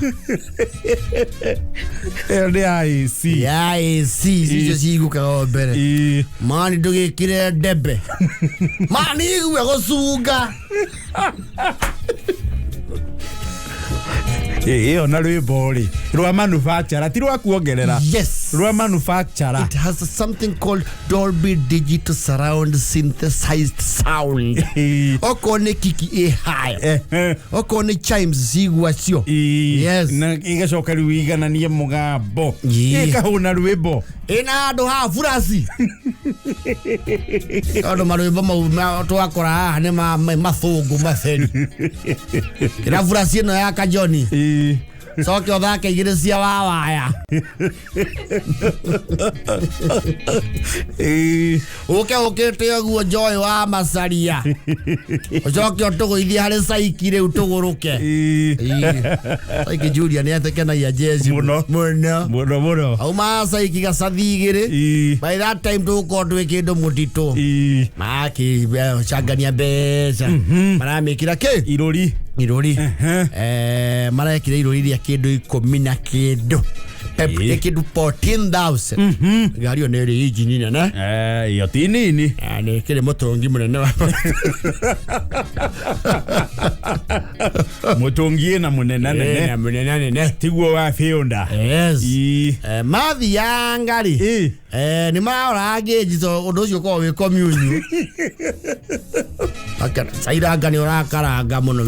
Ĩyo nĩ ya AC. Ya AC icio cihingũkaga o mbere. Mani ndũgĩkĩre ndembe. Mani igue gũcunga. Ĩyo na rwĩmbo rĩ rwa manufacturer ti rwa kuongerera. Yes. Rwa manufacturer. It has something called Dolby Digital Surround Synthesized Sound. Okorwo nĩ kiki ĩ high. Okorwo nĩ chimes cigua cio. Yes. Na igacoka rĩu igananie mũgambo. Ĩkahũna rwĩmbo. Ĩna handũ ha burasi. Tondũ marwĩmbo mau twakora haha nĩ mathũngũ matheri. Kĩra burasi ĩno ya Kajoni. Coke ũthake igĩrĩ cia wawaya. Ũke ũkĩte ũguo Joy wa Macaria. Ũcoke ũtũgũithie harĩ Saiki rĩu tũgũrũke. Saiki Julia nĩ atekenagia jezi mũno mũno mũno mũno. Auma Saiki gacathi igĩrĩ. By that time tũgũkorwo twĩ kĩndũ mũtitũ. Makĩcangania mbeca. Maramĩkĩra kĩ? Irũri. Irũri. Marekĩra irũri rĩa kĩndũ 10 na kĩndũ. Kĩndũ 14,000. Ngari ĩyo nĩ ĩrĩ injini nene. Ĩyo ti nini. Nĩ ĩkĩrĩ mũtũngi mũnene wa mũtũngi ĩna mũnene nene. Ĩna mũnene nene. Tiguo wa fiunda. Yes. Mathianga rĩ nĩ marora ngĩnji to ũndũ ũcio ũkoragwo wĩ communion. Cairanga nĩ ũrakaranga mũno.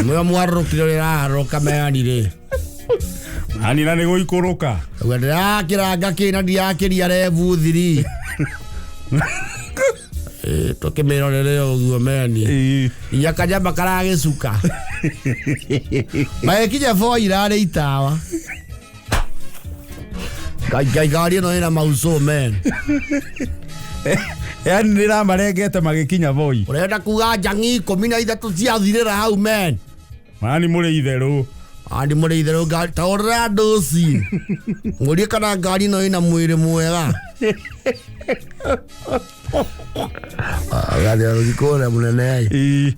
Mwe mwarũkire ũrĩa ĩraharũka meani rĩ. Ani na nĩ gũikũrũka. Uga ndĩrakĩranga kĩ na ndirakĩria rebu thiri. Tũkĩmĩrorere ũguo meni. Inya kanyama karagĩcuka. Magĩkinya Voi irarĩ itawa. Ngai ngari ĩno ĩna mauco men. Yaani nĩramarengete magĩkinya Voi. Ũrenda kuga njang'i 13 ciathirĩra hau men. Mani mũrĩ itherũ. Andi mũrĩ itherũ ngari ta ũrĩa ndũci. Ngũrie kana ngari ĩno ĩna mwĩrĩ mwega. Ngari kũrĩa mũnene ĩ.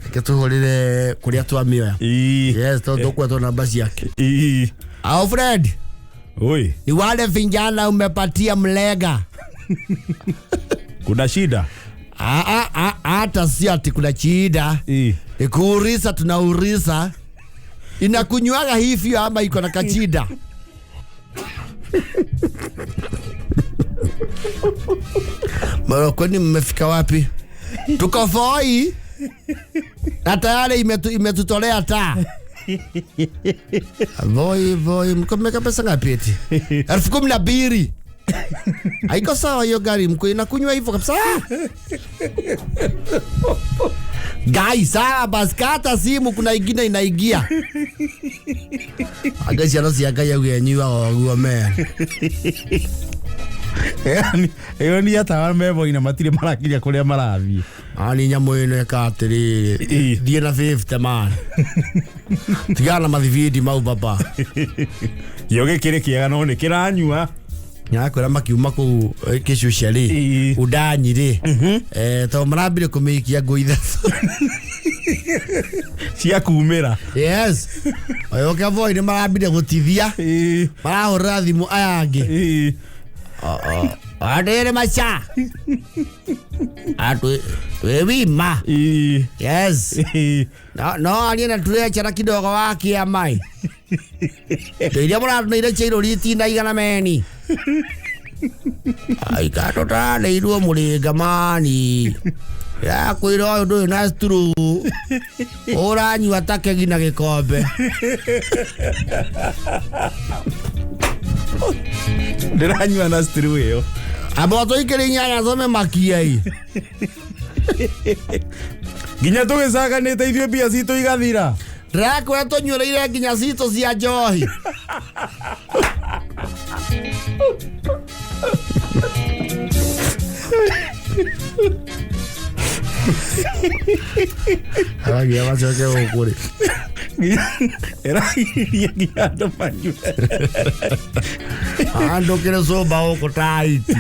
Reke tũhũrĩre kũrĩa twamĩoya. Yes, tondũ tũkwetwo namba ciake. Alfred. Oi. Ni wale vijana umepatia mlega. Kuna shida? Hata si ati kuna shida. Ni kuurisa tunaurisa. Inakunywaga hivyo ama iko na kachida? Mara kwani mmefika wapi? Tuko Voi na tayari imetutolea taa. Voi Voi mko mmeka pesa ngapi eti? 12,000. Haiko sawa hiyo gari, mko inakunywa hivyo kabisa. Guys, sawa basi kata simu kuna ingine inaingia. Aga ciana cia Ngai auge nyuaga ũguo man. Yani ĩyo nĩ atawa meboina matirĩ marakinya kũrĩa marathiĩ. Ani nyamũ ĩno ĩka atĩrĩrĩ, thiĩ na 50 man. Tigana na mathibindi mau baba. Kĩo gĩkĩrĩ kĩega no nĩ kĩranyua. Nyakwĩra makiuma kũu kĩcucia rĩ, undanyi rĩ, tondũ marambire kũmĩikia ngũ ithatũ cia kumĩra. Yes. Oyoke Voi nĩ marambire gũtithia, marahũrĩra thimũ aya angĩ. Andĩrĩ maca. Twĩ wima. Yes. No arie na turechera kidogo wa kĩama. Iria mũratũneire chairũri itinaigana meni. Aika tũtaneirwo mũrĩnga mani. Yakwĩra ũyũ ndũrĩ na straw. Ũranyua ta kegi na gĩkombe. Ndĩranyua na straw ĩyo. Amba tũikĩre inyanya thome makia ĩ. Nginya tũgĩcaganĩte ithuĩ mbia citũ igathira. Ndĩrakwĩra tũnyuĩrĩire nginya citũ cia njohi. Aragia macoke gũkũ rĩ. Ĩragiririe nginya andũ manyue. Andũ kĩrĩ cũmba gũkũ taiti.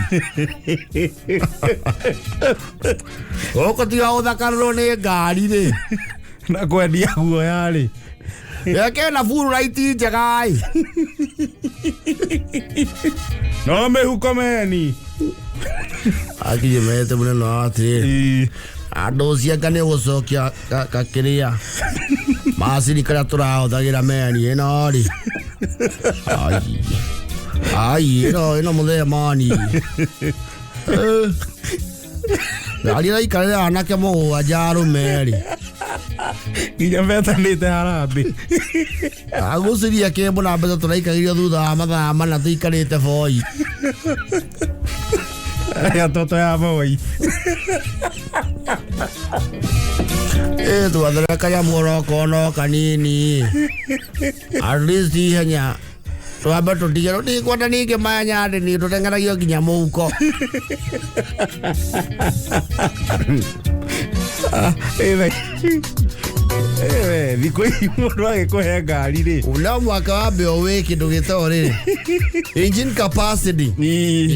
Gũkũ tiga gũthakarĩrwo nĩ ngari rĩ. Na kwendia guoya rĩ. Eke na furu raiti njega ĩ. No mĩhuko meni. Akinye mete mũnene wa atĩrĩrĩ. Andũ cianga nĩ gũcokia kakĩrĩa. Macini karĩa tũrahũthagĩra meni ĩno rĩ. Ai. Ai, ĩno mũthee mani. Ngari ĩraikarĩra anake mũgwanja arũme rĩ. Nginya metanĩte harambĩ. Aguciria kĩmbo na mbeca tũraikagĩrio thutha wa mathaa mana tũikarĩte Voi. Arĩa toto ya Voi. Twathere kanyamũ oro no kanini. At least ihenya. Twambe tũtige tũtikwenda ningĩ maya nyandĩ nĩ tũteng'eragio nginya mũhuko. Thikũ ici mũndũ agĩkũhe ngari rĩ. No mwaka wambe ũwĩ kĩndũ gĩtagwo rĩrĩ. Engine capacity.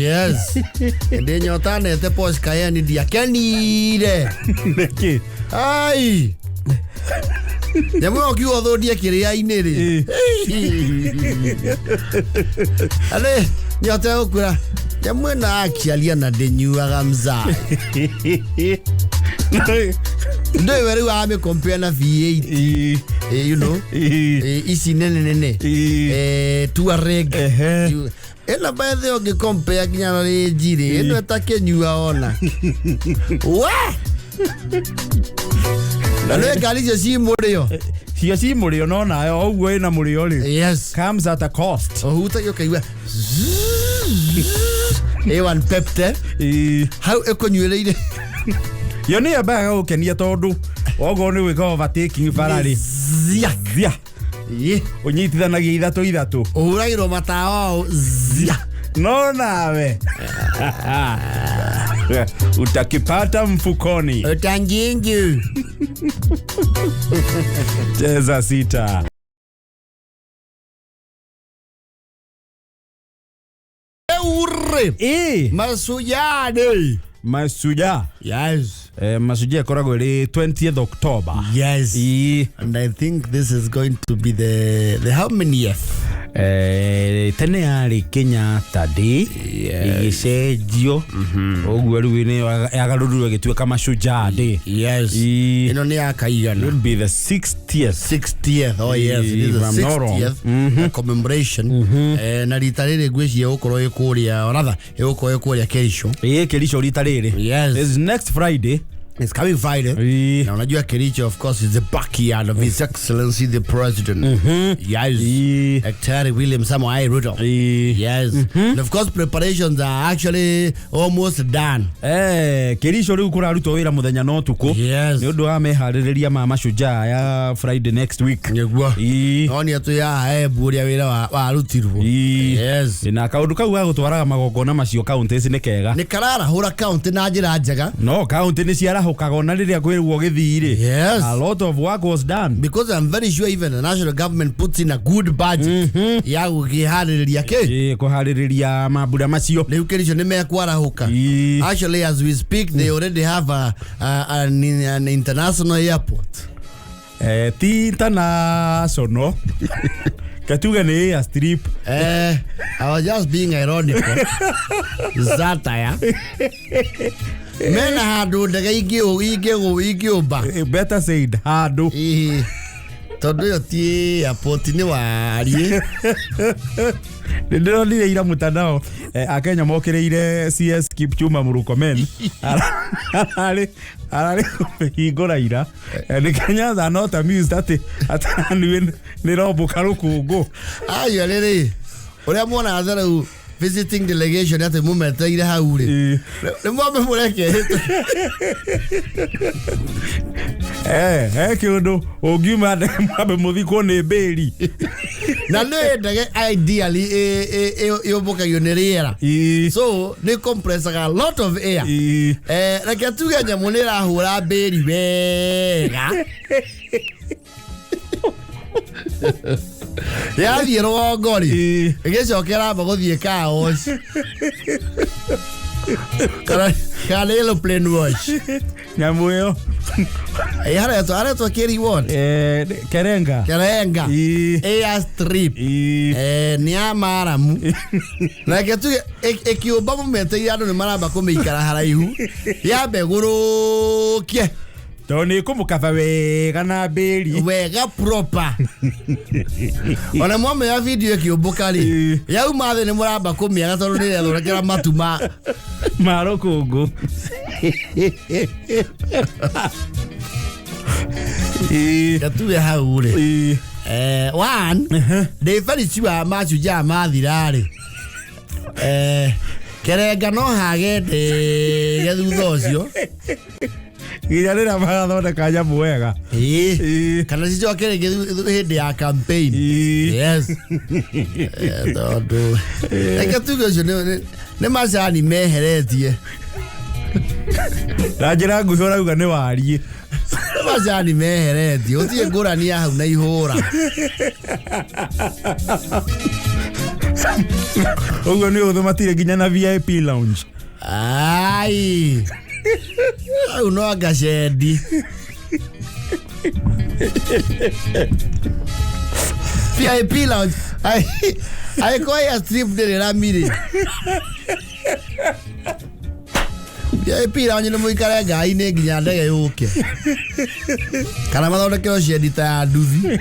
Yes. Ndĩ nyotanete Porsche Cayenne ndiakenire. Nĩkĩ? Ai. Nyamũ ĩyo ũkiuga ũthũndie kĩrĩa-inĩ rĩ. Arĩ nyote gũkwĩra nyamũ ĩno akĩaria na ndĩnyuaga mzai. Ndĩwe rĩu amĩcompare na V8. You know. Ici nene nene. Touareg. Ĩno bethe ũngĩcompare nginya na rĩnji rĩ, ĩno ĩtakĩnyua ona. We! Na nĩ ngari icio ci mũrĩo. Cio ci mũrĩo no nayo ũguo ĩna mũrĩo rĩ. Yes. Comes at a cost. Ũhutagia ũkaigua A1 pepte. Hau ĩkũnyuĩrĩire. Yo nĩ yambaga gũkenia tondũ okorwo nĩ gwĩka overtaking bara rĩ. Zia. Zia. Ũnyitithanagia ithatũ ithatũ. Ũhũragĩrwo matawa ũũ zia. No nawe. Utakipata mfukoni. Utanjinju. Cheza sita. Ure. Mashujaa Day. Mashujaa. Yes. Mashujaa ĩkoragwo ĩrĩ 20th October. Yes. And I think this is going to be the how many F? Tene yarĩ Kenyatta Day, ĩgĩcenjio ũguo rĩu nĩ yagarũrirwo ĩgĩtuĩka Mashujaa Day. Yes. Ĩno nĩ ya kaigana? Would be the 60th. 60th. Oh yes, it is If the I'm not wrong. 60th commemoration. Na rita rĩrĩ ngwĩciria ĩgũkorwo ĩ kũrĩa, or rather ĩgũkorwo ĩ kũrĩa Kericho. Ĩ Kericho rita rĩrĩ. Yes. It's next Friday. It's coming Friday. Na unajua Kericho, of course, is the backyard of His Excellency the President. Yes. Daktari William Samoei Ruto. Yes. And of course preparations are actually almost done. Kericho rĩu kũrarutwo wĩra mũthenya na ũtukũ. Yes. Nĩ ũndũ wa meharĩrĩria ma Mashujaa ya Friday next week. Nĩguo. No nĩ atũ ya Embu ũrĩa wĩra warutirwo. Yes. Na kaũndũ kau ga gũtwaraga magongona macio counties nĩ kega. Nĩ kararahũra county na njĩra njega. No county nĩ ciarahũkaga ona rĩrĩa kwĩrwo gĩthii rĩ. Yes. A lot of work was done. Because I'm very sure even the national government puts in a good budget ya gũkĩharĩrĩria kĩ? Kũharĩrĩria mambura macio. Rĩu Kericho nĩ mekwarahũka. Actually, as we speak, they already have an international airport. Ti international. Katuga nĩ airstrip. I was just being ironical. Satire. Mena handũ ndege ingĩũmba. Better said handũ. Tondũ ĩyo ti airport, nĩ wariĩ. Nĩ ndĩronire ira mũtandao, akenya mokĩrĩire CS Kipchumba Murkomen ararĩ kũmĩhingũra ira. Nĩ Kenyans are not amused atĩ ataniwe nĩ rombũka rũkũngũ. Ayo rĩrĩ ũrĩa muonaga ta rĩu visiting delegation atĩ mũmeteire hau rĩ, nĩ mwambe mũreke. Kĩũndũ ũngiuma ndege mwambe mũthikwo nĩ mbĩri. Na nĩ ndege ideally yũmbũkagio nĩ rĩera, so nĩ compressaga a lot of air. Reke tuge nyamũ nĩ ĩrahũra mbĩri wega, yathiĩ rũgongo rĩ, ĩgĩcoka ĩramba gũthiĩ car wash kana aeroplane wash. Nyamũ ĩyo Haretwo kĩri what? Kerenga. Kerenga airstrip. Nĩ ya maramu. Reke tuge ĩkĩũmba mũmeteire andũ nĩ maramba kũmĩikara haraihu yambe gũrũkie. Tondũ nĩ ĩkũmũkaba wega na mbĩri. Wega proper. Ona mwamenya video ĩkĩũmbũka rĩ, yauma thĩ nĩ mũramba kũmĩaga tondũ nĩ ĩrethondekera matu ma rũkũngũ. Gatuge hau rĩ. One, ndĩ very sure Mashujaa mathira rĩ, Kerenga no hage ndege thutha ũcio. Nginya rĩrĩa magathondeka nyamũ wega. Kana cicoke rĩngĩ hĩndĩ ya campaign. Yes. Tondũ reke tuge ũcio nĩ macani meheretie. Na njĩra nguhĩ ũrauga nĩ wariĩ. Nĩ macani meheretie, gũtirĩ ngũrani ya hau na ihũra. Ũguo nĩ ũthũ matirĩ nginya na VIP lounge. Ai. Hau no ngacendi. VIP lounge. Ai ai kwa airstrip ndĩrĩ rami-rĩ. VIP lounge nĩ mũikare ngai-inĩ nginya ndege yũke. Kana mathondekerwo cendi ta ya nduthi.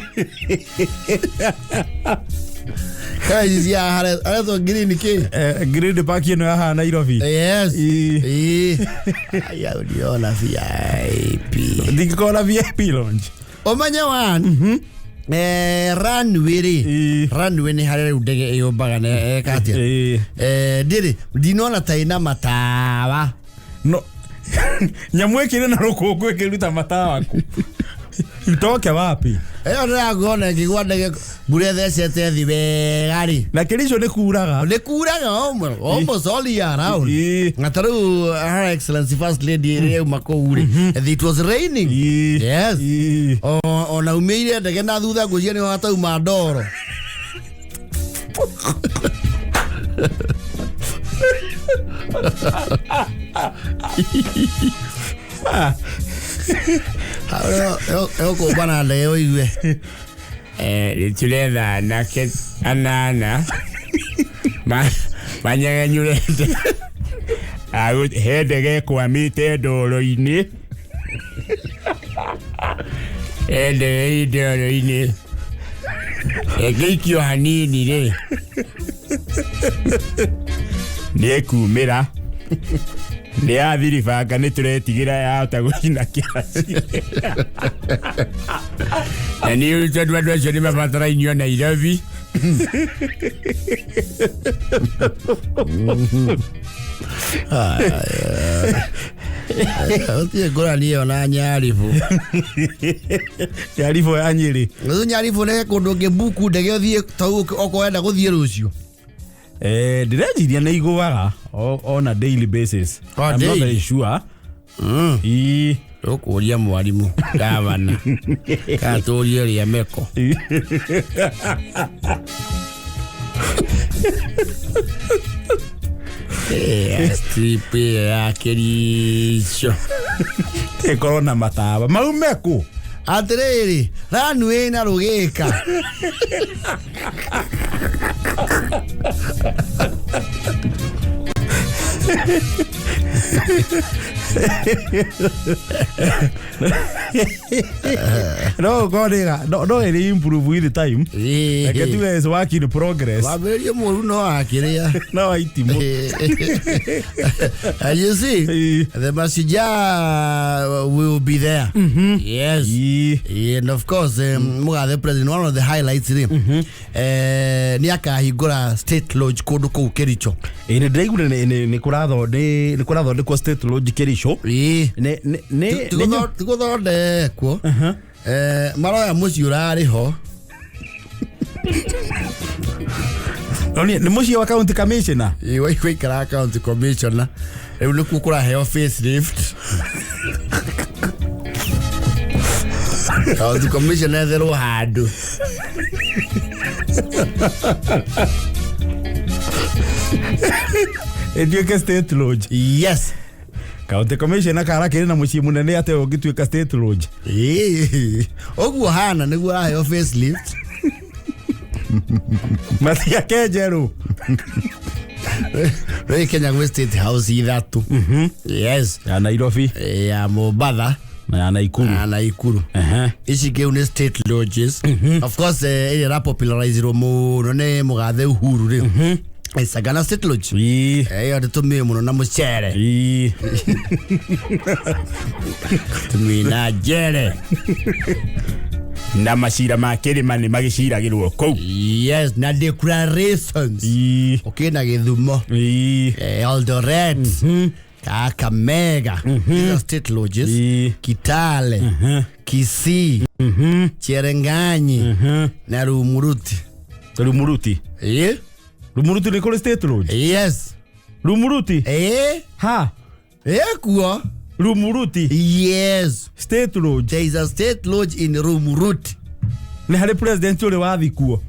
Kana ici cia haretwo green kĩ? Green Park ĩno ya haha Nairobi. Yes. Aya uliona VIP. Ndingĩkorwo VIP lounge. Ũmenye one. Runway rĩ. Runway nĩ harĩa rĩu ndege ĩyũmbaga na ĩka atĩa? Ndĩrĩ ndinona ta ĩna matawa. No. Nyamũ ĩkĩrĩ na rũkũngũ ĩkĩruta matawa kũ? Itoke wapi? Ĩyo ndĩrakuona ĩkĩgwa ndege mbura ĩthecete thĩ wega rĩ. Na Kericho nĩ kuraga. Nĩ kuraga almost all year round. Na ta rĩu Her Excellency First Lady rĩrĩa auma kũu rĩ, it was raining. Yes. Ona umĩire ndege na thutha ngwĩciria nĩho hatauma ndoro. Ĩgũkũmba na ndege ũigue. Nĩ tũretha anake anana manyegenyũrĩte he ndege ĩkwamĩte ndoro-inĩ, he ndege ĩ ndoro-inĩ ĩngĩikio hanini rĩ nĩ ĩkumĩra nĩ yathiribanga. Nĩ tũretigĩra yahota gũcina kĩraci na nĩ tondũ andũ acio nĩ mabatarairio Nairobi. Ũtirĩ ngũrani ĩyo na Nyaribũ. Nyaribũ ya Nyĩrĩ. Rĩu Nyaribũ nĩ kũndũ ũngĩmbuku ndege ũthiĩ tau okorwo wenda gũthiĩ rũciũ. Ndĩreciria nĩ igũaga on a daily basis. Oh, I'm not daily? very sure. Ii. Tũkũria mwarimũ gavana kana tũrie rĩa meko. Strip ĩyo ya Kericho. Ĩkorwo na matawa maume kũ? Atĩrĩrĩ, runway na rũgĩka. No ũkorwo no ĩrĩ improve with the time. Reke tuge is work in progress. Wambĩrĩrio mũru no akĩrĩa. No aitimũ. And you see, the Mashujaa will be there. Yes. And of course, Mugathe President, one of the highlights rĩ, nĩ akahingũra State Lodge kũndũ kũu Kericho. Ĩ, nĩ ndĩraiguire nĩ kũrathondekwo State Lodge Kericho. Nĩ Ti gũthondekwo. Maroya mũciĩ ũrarĩ ho. No nĩ mũciĩ wa county commissioner. Ĩ, waikara county commissioner. Rĩu nĩkuo kũraheo facelift. County commissioner etherwo handũ. Ĩtuĩke State Lodge? Yes. County commissioner kara kĩrĩ na mũciĩ mũnene atĩ ũngĩtuĩka State Lodge? Ĩ, ũguo hana nĩguo araheo facelift. Matiake njerũ. Rĩu Kenya gwĩ State House ithatũ. Yes. Ya Nairobi. Ya Mombatha. Na ya Naikuru. Na Naikuru. Ici kĩu nĩ state lodges. Of course, ĩrĩa ĩrapopularizirwo mũno nĩ mũgathe Uhuru rĩ, Sagana State Lodge. Ĩyo ndĩtũmĩe mũno na mũcere. Tũmĩe na njere. Na macira ma kĩrĩma nĩ magĩciragĩrwo kũu. Yes, na declarations. Ũkĩna Gĩthumo. Eldoret. Kakamega. These are state lodges. Kitale. Kisii. Cherangany. Na Rumuruti. Rumuruti? Ĩ? Rumuruti nĩ kũrĩ State Lodge? Yes. Rumuruti? Ĩ? Ha. Ĩ kuo. Rumuruti? Yes. State Lodge? There is a state lodge in Rumuruti. Nĩ harĩ president ũrĩ wathi kuo?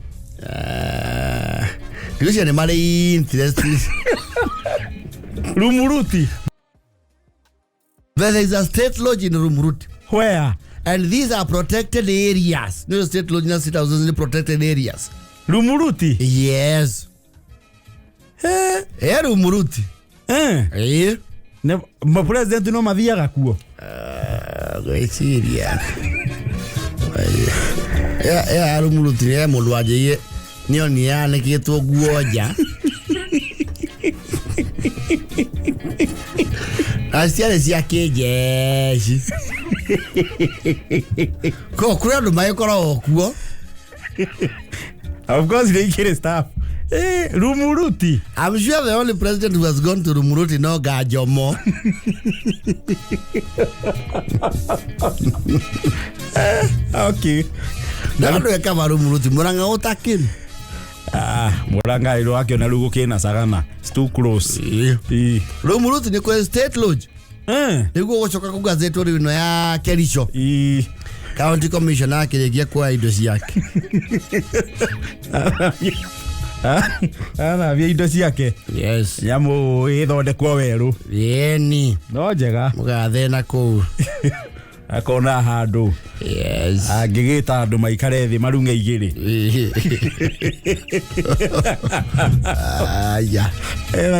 Ndiũcio nĩ marĩ interest. Rumuruti? There is a state lodge in Rumuruti. Where? And these are protected areas. No state lodge na state houses ni protected areas. Rumuruti? Yes. Rumuruti. Ma president no mathiaga kuo? Gwĩciria. Ya Rumuruti nĩ mũndũ wanjĩire nĩoni yanĩkĩtwo nguo nja. Na ciarĩ cia kĩnjeci. Ko kũrĩ andũ magĩkoragwo kuo. Of course they ikĩrĩ staff. Rumuruti. I'm sure the only president who has gone to Rumuruti no Gajomo. Okay. Na andũ ekaga Rumuruti Murang'a ũtakĩrĩ. Ah, Murang'a ĩrĩ wakĩona rĩu gũkĩna Sagana. It's too close. Rumuruti nĩ kwĩ State Lodge. Nĩguo gũcoka kũgazetwo rĩu ĩno ya Kericho. County Commissioner akĩrĩkia kuoya indo ciake. Athambia indo ciake. Yes. Nyamũ ĩthondekwo werũ. Yeni. No njega. Mũgathe na kũu. Akona handũ Yes. Angĩgĩta andũ maikare thĩ marung'e igĩrĩ. Aya. Ena